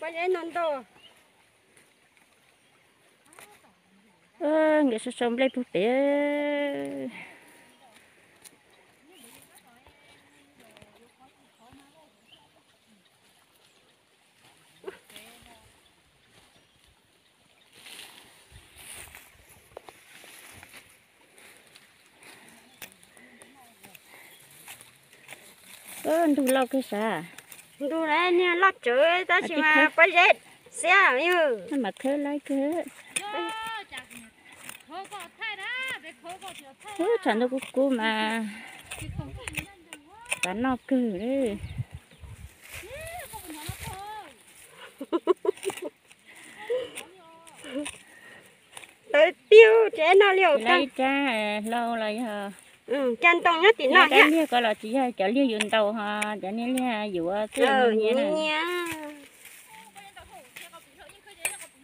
Pob zeb no ntau. Nkawd sau sau nplej puag pem. Ntug loj kawg sav. Ntug niag loj tsawv tab sis mas pob zeb xiab yog. Mas khawb laib kawg. Ub, tshav ntuj kub kub mas tav noj kawg li. Tawv tiag, tsis noj li os. Ib rab hlau los yog cov ntoo nyob tim no, liag ko los tsis yog cov liag yus ntaus ho, cov niag liag yuav txuj nyias.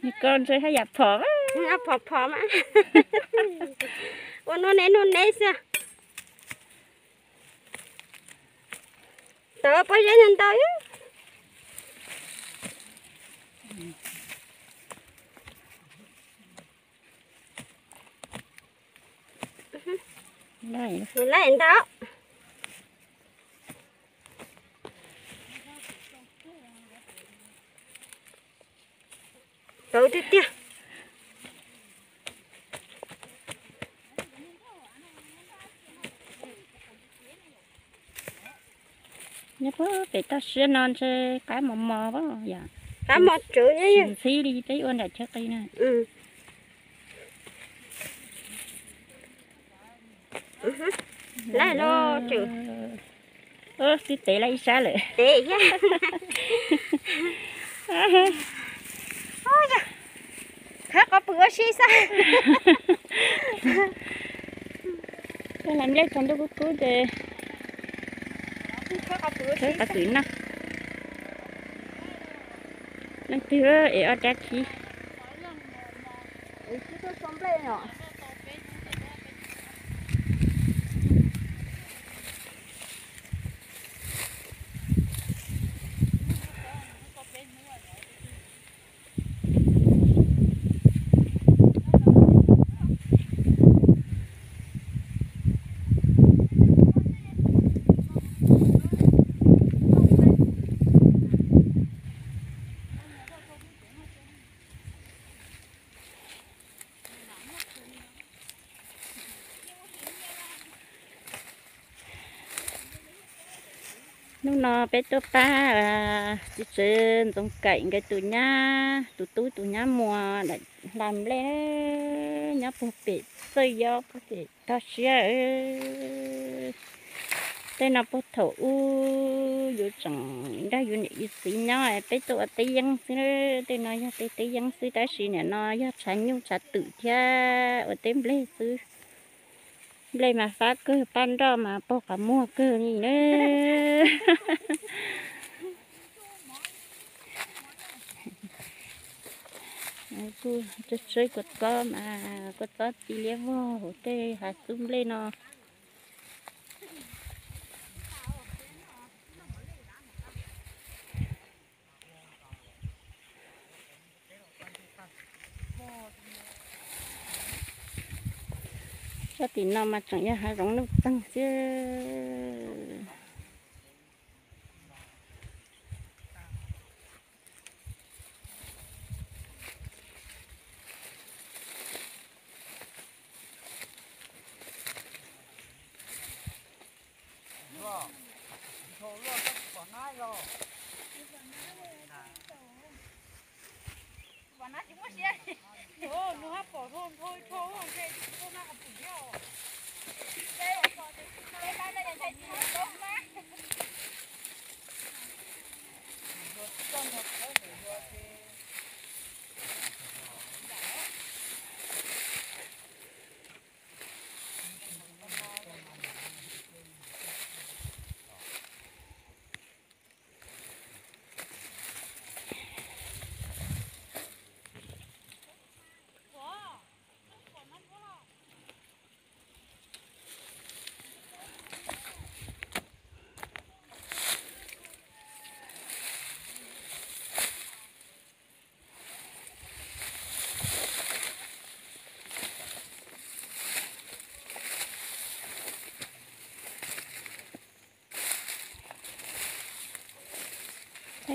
Nws ko ntshe haj yam phom, phom phom mas. Ua nuj neb nuj neb xwb. Tawv pob zeb ntau. Laij ntau. Tawv tiag tiag. Nyob pem toj siab no ntshe qab mos mos yom. Qab mos tsawv, ntxhib li peb ua nram chaw qis na. Laij los tseem. Twb tev lawm ib sab lawm. Tev thiab. Khawb qhov pwm ua si xwb. Koj lam nplej txog ntuj kub kub ces khawb qhov pwm no. Leej twg es ob rab khib. Hnub no peb tuaj pab txiv tswv Ntxoov Kaim nkawd tus nyab, tus tub tus nyab muag hla nplej nyob puag pem txawj yob puag pem toj siab. Tej no puag thaum ub yus tseem nrog yus niam yus txiv nyob peb tuaj ua teb yeeb xwb. Tej no yog tej teb yeeb xwb tab sis nim no yog tshav nyuj tshav twm thiab ua teb nplej xwb. Nplej mas fab kawg, paj nroj mas pog qhov muag kawg li na. Kuj tshawb kua txob mas kua txob txi liab vog hauv tej hav xub nplej no. Tsob tim no mas tseem yog hav zoov nuj txeeg xwb.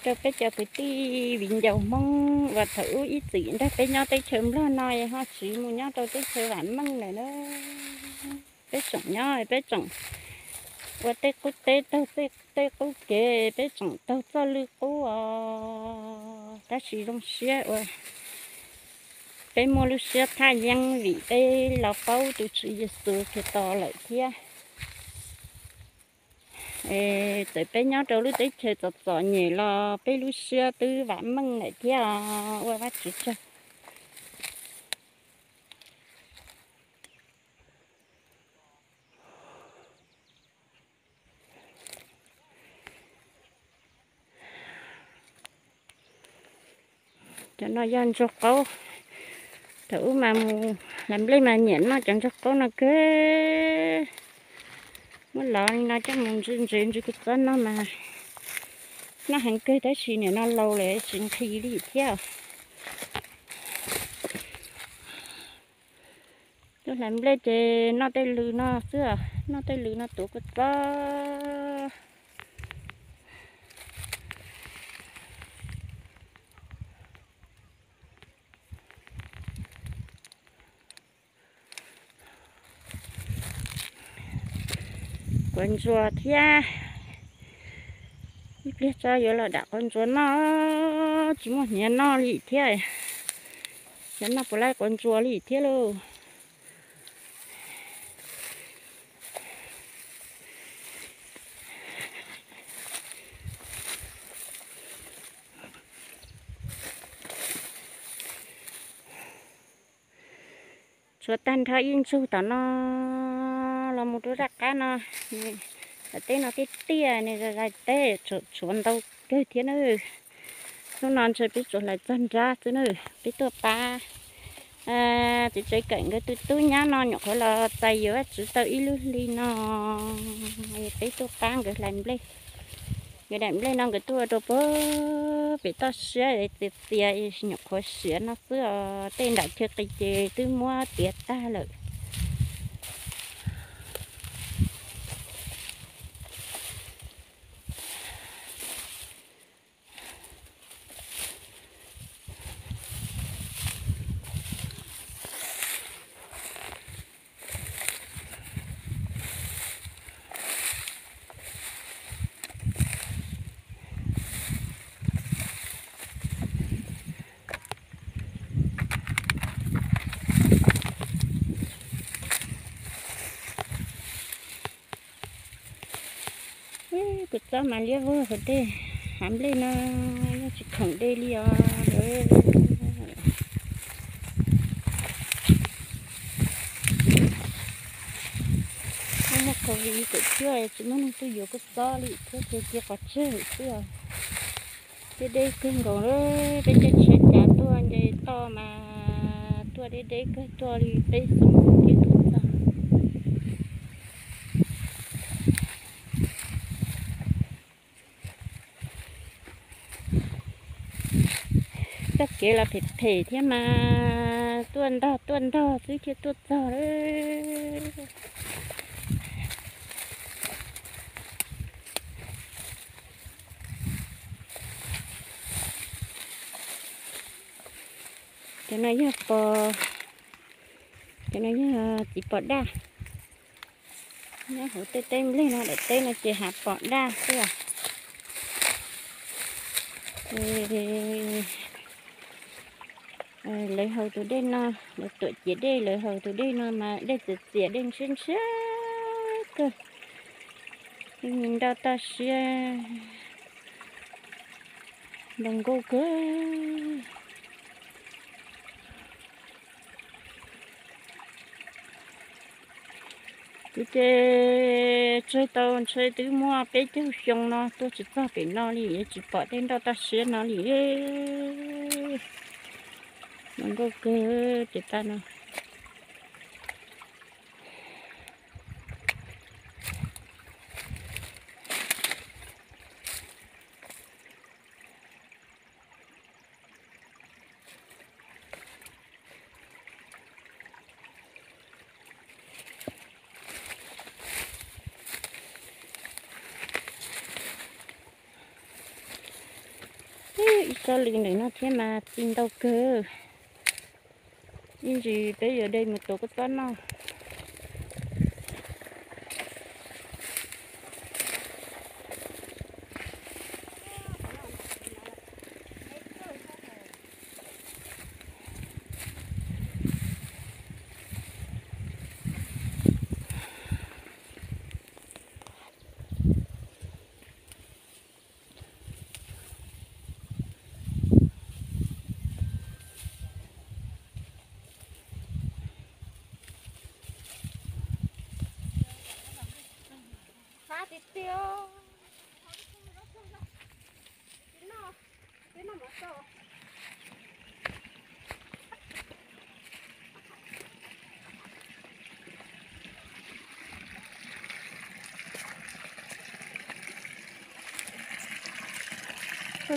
Rau peb cov kwv tij viv ncaus Hmoob uas thaum ub ib txwm nrog peb nyob teb chaws Nplog no ho tsiv mus nyob rau teb chaws vam meej lawm na. Peb tseem nyob, peb tseem ua tej qub teb taug tej qub kev, peb tseem taug txoj lw qub os. Tab sis zoo siab uas peb muaj lub siab thaj yeeb vim peb los paub tus Tswv Yexus Khetos lawm thiab. Txawm peb nyob rau lub teb chaws txom txom nyem los peb lub siab twb vam meej lawm thiab os, ua Vajtswv tsaug. Cov no yog ntsuag qaub. Thaum ub mas mus hlais nplej mas nyiam noj cov ntsuag qaub no kawg. Muab lov li no coj mus ntse ntsev ntsis kua txob noj mas noj heev kawg, tab sis nim no laus lawm tsis nqhis li thiab. Tuaj hlais nplej ces noj tej lw no xwb, noj tej lw no tuav kua txob. Quav ntsuas thiab. Ib pliag tso yuav los dam quav ntsuas noj, tsis muaj hniav noj li thiab. Xyov noj puas laib quav ntsuas li thiab lauj. Tshuav tag nrho ib ntsug tom no los mus rau zaj qab no. Daim teb no tiaj tiaj ne, zais teb tshuav ntau kawg thiab na. Hnub no ntshe peb tsuas hlais txog nrab xwb na. Peb tuaj pab txiv tsev kawm nkawd tus tub nyab no nyuam qhuav los txais yuav Vajtswv tau ib lub hli no. Peb tuaj pab nkawd hlais nplej. Nkawd daim nplej no nkawd tuaj ua rau pem toj siab txias txias, nyuam qhuav siav no xwb os. Tej nram chaw qis ces twb muab tiav tag lawm. Kuv txob mas liab vog hauv dej, hav nplej no yeej tsis khoom dej li os. Muaj muaj covid kaum cuaj tsis muaj neeg tuaj yuav kuv txob li thiab, ces cia qhov tseg xwb os. Deb deb kawg nkaus, peb caij tsheb cav tuaj nce toj mas tuaj deb deb kawg, tuaj li peb xuab moos thiaj tuaj txog. Txoj kev los phem phem thiab mas tuaj ntog tuaj ntog xwb thiaj tuaj txog lawm. Cov no yog pos, cov no yog txiv pos daj. Nyob hauv tej teb nplej no, daim teb no ces hav pos daj xwb. Lawv haus tus dej no, lawv tuam ciav dej, lawv haus tus dej no mas dej txias txias, dej ntshiab ntshiab kawg. Dej me nroj toj siab, npau nkauj kawg. Kuv ces tseg tau ntshe twb muaj peb caug xyoo no tuaj tsis txog pem no li, tsis pom tej nroj toj siab no li. Npau nkauj kawg ces tag no. Txoj li ntawm no thiab mas txi ntau kawg. Ib ntsis peb yuav de mus tuav kua txob noj.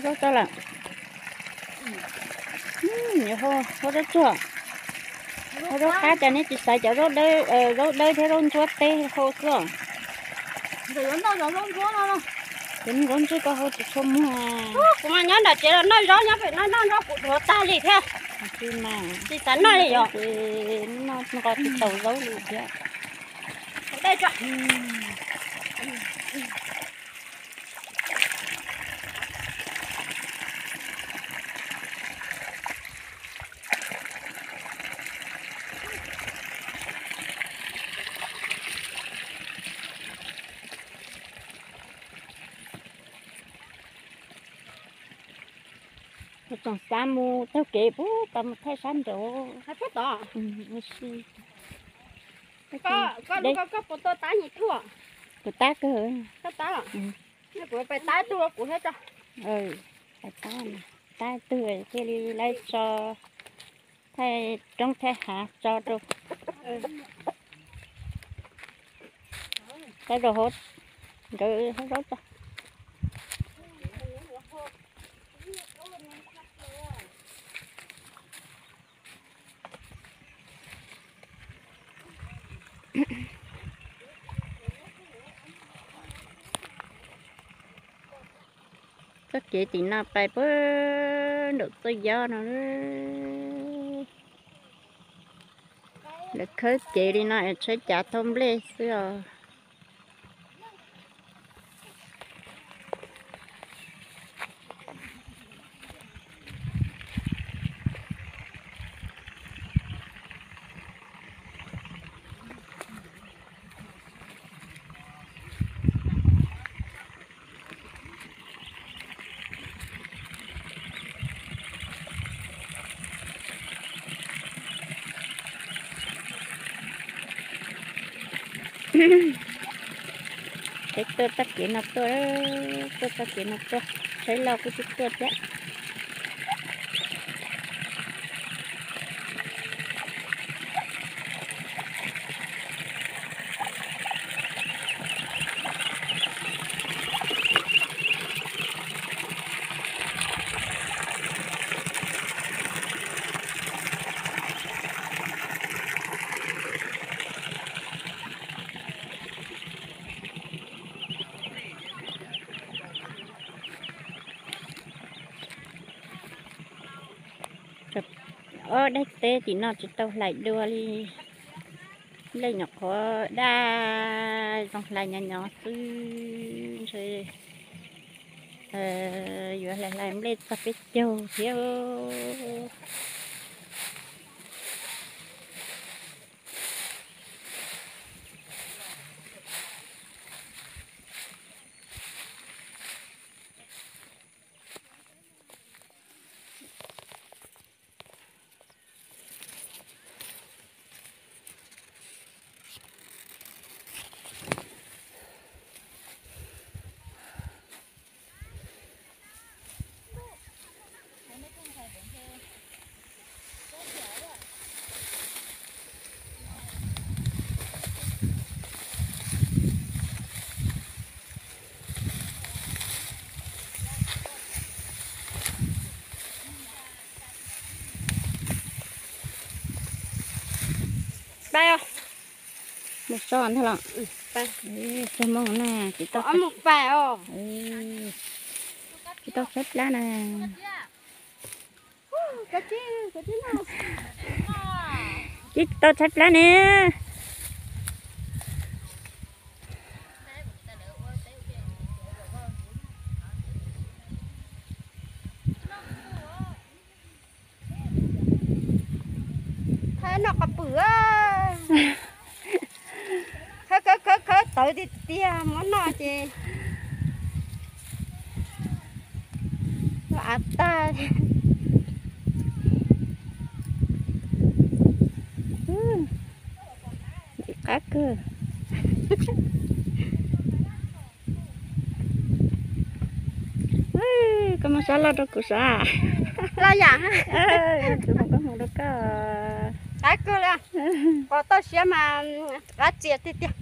Zaub tau lawm. Nws hau zaub tsuag, hau zaub qab, cas neb tsis xaiv cov zaub dawb, zaub dawb thiab zaub ntsuab teb hau xwb. Ces zaub ntswg koj hau tsis tshua muag. Kuv mas nyob nram tsev los noj zaub, nyob pem no noj zaub kuv dhuav tag li thiab. Tsis xav noj li yom. Noj nqos tsis tau zaub li thiab. Tsoom xav mus taug kev puag tod mus thaij sab nraud. Kuv tab kawg. Tab twg thiaj li lawv tso thaij roob thaij hav tso rau, tab rau hauv nkawd hauv zaub tso. Txoj kev tim no pais puag nraum txoj yob no. Lawv khawb kev li no es tsheb cav thauj nplej xwb os. Peb tuaj txoj kev no tuaj, tuaj txoj kev no tuaj, tsheb loj kuj twb tuaj thiab. Ob daim teb tim no tsis tau hlais dua li. Nplej nyuam qhuav daj zoo hlais nyob nyob xwb ntshe yuav hlais hlais nplej txog peb caug thiab. Pais os. Mus so ntag los. Txog moos na, tsis tau, tsis tau tshaib plab na. Cib tau tshaib plab ne. Thawb noj qos pwm. Khawb khawb khawb khawb tawv tiag tiag, muab noj ces av tag. Ntxim qab kawg. Koj muab sab loj rau kuv sav. Loj yam. Kuv mus koj mus rau koj. Qab kawg li. Qos toj siab mas qab txias tiag tiag.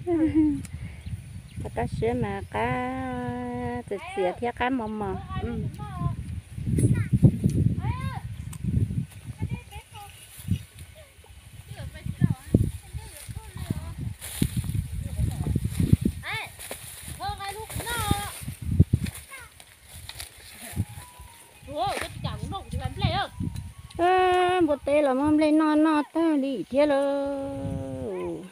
Qos toj siab mas qab txias txias thiab qab mos mos. Npua teb los muab nplej noj noj tag li thiab lauj.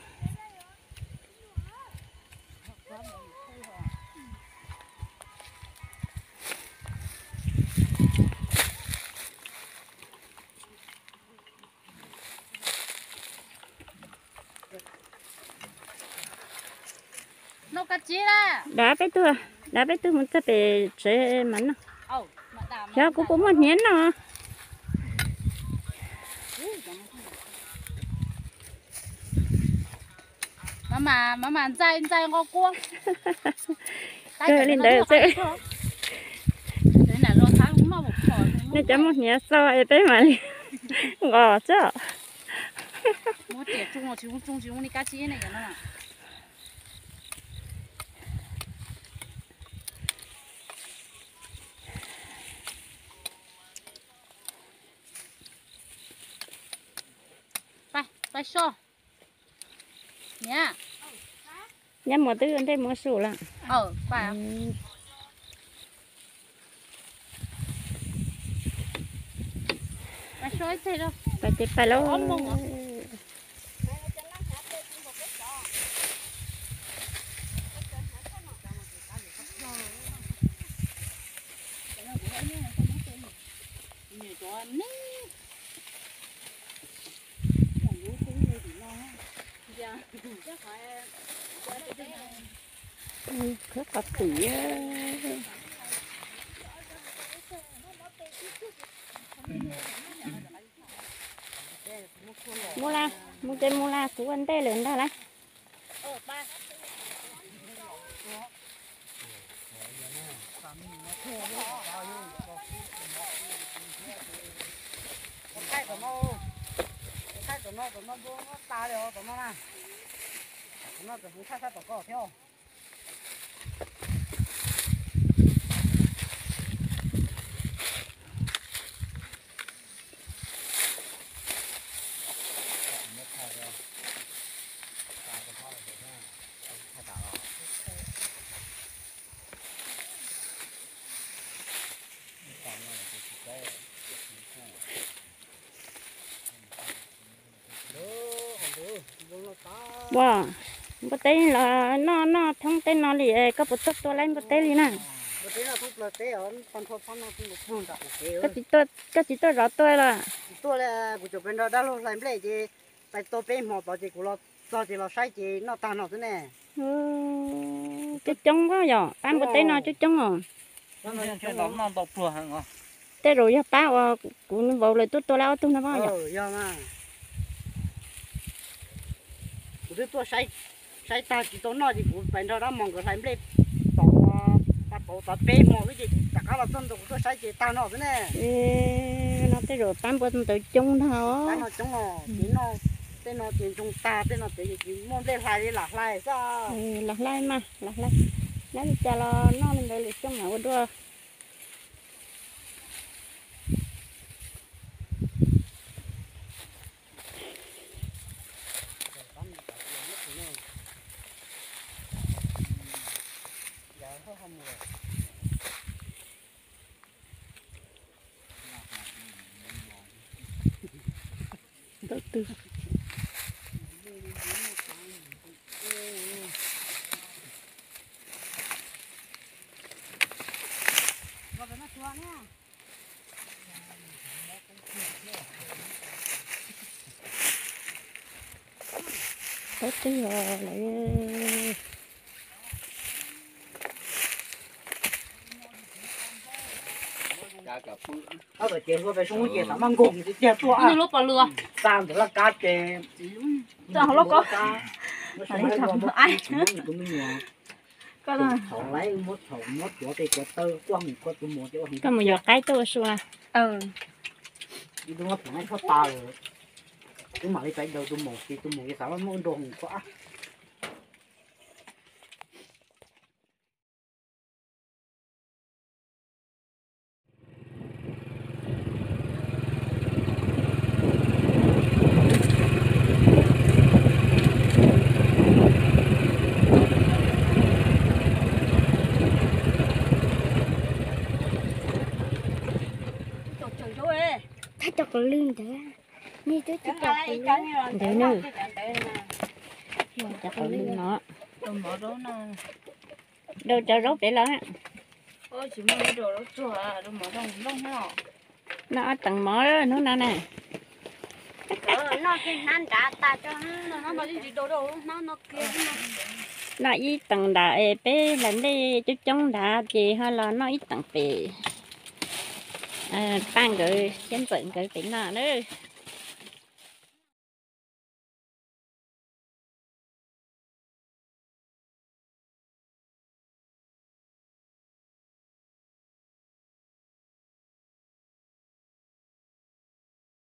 Dav peb tug, dav peb tug mus txog pem tsev mas noj. Xyov kuv puas muaj hniav noj. Maj mam ntxais ntxais nqo kua. Kawg li ntawd xwb. Nej cov muaj hniav xo es peb mam li nqos xwb. Nyab muas twb ua ntej mus ua su lawm. Pais ces pais lauj. Khawb qos pwm. Mus la, mus ces mus la, kuv ua ntej lawm ntag lauj. Thaij tom no, thaij tom no, tom no npua tas li os, tom no na. Tom no tseem kuv thaij thaij tom ko thiab. Ua, npua teb los noj noj thoob tej no li, koj puas tuaj tua laib npua teb li na? Koj tsis tuaj zov tua los? Kuv tseem pais nrog dab laug hlais nplej ces pais tua peb hmo tod ces kuv los txog ces los saib ces noj tag no xwb ne. Coob coob yom, pab npua teb no coob coob os. Tej zaum yog pab uas kuv vauv lawv tuaj tua laib ob tug no yom. Kuv twb tuaj saib tag tsis tau noj ces kuv pais nrog dab mos nkawd hlais nplej tom, pab tau tod peb hmo xwb ces kuv rov qab los txog ntawd kuv tuaj saib ces tag no xwb ne. No tej zaum pab npua ntawd coob ntag os. Pab no coob os, ces noj tej no ces ntsoog tag, tej no ces tsis muaj nplej hlais li lam hlais xwb. Lam hlais mas lam hlais, nyob li cas los noj li ntawd lwm xyoo mam ua dua. Tau twg os lawm. Ob txoj kev hlua pem soob ces xav maj nkoos tiag tiag tuaj. Lub pos lwg. Xa ntawm laj kab ces. Txoj hauv lub kab. Tus me nyuam. Thaum laiv muab thaum muab cuav tej cuav taw quaj mus koj tus muam ces ua heev. Koj mus yuav qaib tuaj ua sua. Tus muam thaum laiv txhob tas lawm. Wb mam li pais daws tus muam ces tus muam ces xav muab nrog mus koj. Thaj cov qws lwg ntawd, nej twb tsis cov qws lwg ntawd na. Cov qws lwg no. Rau cov zaub pem los. Noj ob teem mov hnub no na. Noj ib teem nram es peb hlais ntej coob coob nrad ces ho los noj ib teem pem. Paj nkawd thiab Ntxawm nkawd pem noj na.